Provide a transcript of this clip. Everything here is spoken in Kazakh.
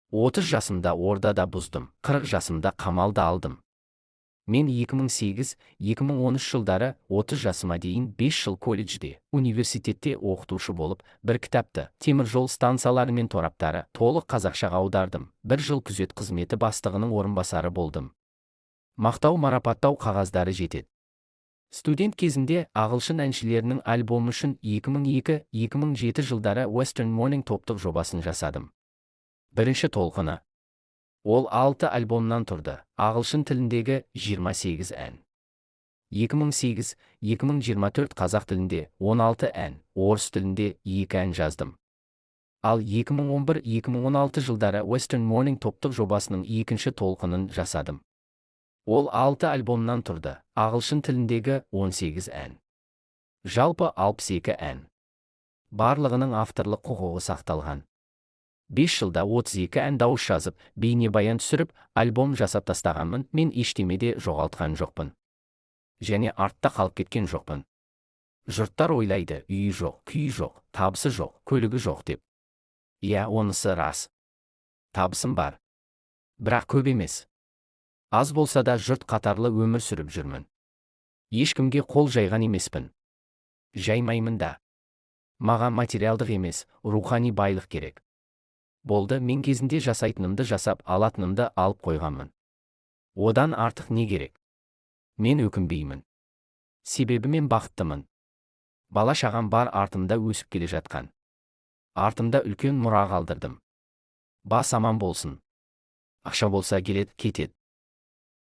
30 жасымда орда да бұздым, 40 жасымда қамал да алдым. Мен 2008-2013 жылдары 30 жасыма дейін 5 жыл колледжде, университетте оқытушы болып, бір кітапты, темір жол станциялары мен тораптары, толық қазақшаға аудардым. Бір жыл күзет қызметі бастығының орынбасары болдым. Мақтау, марапаттау қағаздары жетеді. Студент кезімде ағылшын әншілерінің альбомы үшін 2002-2007 жылдары Western Morning топтық жобасын жасадым. Бірінші толқыны. Ол 6 альбомнан тұрды, ағылшын тіліндегі 28 ән. 2008-2024 қазақ тілінде 16 ән, орыс тілінде 2 ән жаздым. Ал 2011-2016 жылдары Western Morning топтық жобасының екінші толқынын жасадым. Ол 6 альбомнан тұрды, ағылшын тіліндегі 18 ән. Жалпы 62 ән. Барлығының авторлық құқығы сақталған. 5 жылда 32 ән дауыс жазып, бейнебаян түсіріп, альбом жасап тастағанмын, мен ештеме де жоғалтқан жоқпын. Және артта қалып кеткен жоқпын. Жұрттар ойлайды, үйі жоқ, күйі жоқ, табысы жоқ, көлігі жоқ деп. Иә, онысы рас. Табысым бар. Бірақ көп емес. Аз болса да, жұрт қатарлы өмір сүріп жүрмін. Ешкімге қол жайған емеспін. Жаймаймын да. Маған материалдық емес, рухани байлық керек. Болды, мен кезінде жасайтынымды жасап, алатынымды алып қойғанмын. Одан артық не керек? Мен өкінбеймін. Себебі мен бақыттымын. Бала шағам бар артымда өсіп келе жатқан. Артымда үлкен мұра қалдырдым. Бас аман болсын. Ақша болса, келеді, кетеді.